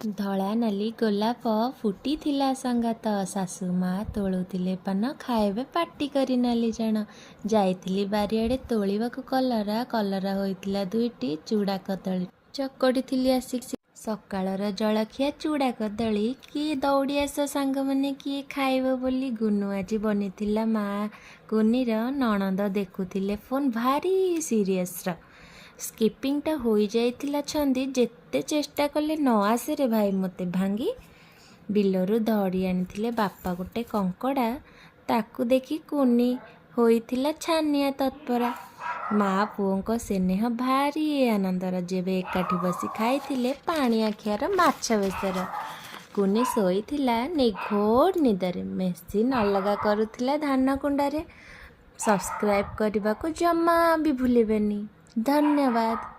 ଧଳା ନାଲି ଗୋଲାପ ଫୁଟିଥିଲା ସଙ୍ଗାତ। ଶାଶୁ ମା ତୋଳୁଥିଲେ ପାନ, ଖାଇବେ ପାଟି କରି ନାଲି ଜାଣ। ଯାଇଥିଲି ବାରିଆଡ଼େ ତୋଳିବାକୁ କଲରା, କଲରା ହୋଇଥିଲା ଦୁଇଟି। ଚୁଡ଼ା କଦଳୀ ଚକଟିଥିଲି ଆସିକି। ସକାଳର ଜଳଖିଆ ଚୁଡ଼ା କଦଳୀ। କିଏ ଦୌଡ଼ି ଆସ ସାଙ୍ଗମାନେ, କିଏ ଖାଇବ ବୋଲି। ଗୁନୁ ଆଜି ବନିଥିଲା ମା କୁନିର ନଣନ୍ଦ, ଦେଖୁଥିଲେ ଫୋନ୍ ଭାରି ସିରିୟସ୍ର। ସ୍କିପିଂଟା ହୋଇଯାଇଥିଲା ଛନ୍ଦି, ଯେତେ ଚେଷ୍ଟା କଲେ ନ ଆସେରେ ଭାଇ ମୋତେ ଭାଙ୍ଗି। ବିଲରୁ ଧରି ଆଣିଥିଲେ ବାପା ଗୋଟେ କଙ୍କଡ଼ା, ତାକୁ ଦେଖି କୁନି ହୋଇଥିଲା ଛାନିଆ ତତ୍ପରା। ମା ପୁଅଙ୍କ ସ୍ନେହ ଭାରି ଆନନ୍ଦର, ଯେବେ ଏକାଠି ବସି ଖାଇଥିଲେ ପାଣି ଆଖିଆର ମାଛ ବେସର। କୁନି ଶୋଇଥିଲା ନିଘୋଡ଼ ନିଦରେ, ମେସିନ୍ ଅଲଗା କରୁଥିଲା ଧାନ କୁଣ୍ଡାରେ। ସବସ୍କ୍ରାଇବ୍ କରିବାକୁ ଜମା ବି ଭୁଲିବେନି। ଧନ୍ୟବାଦ।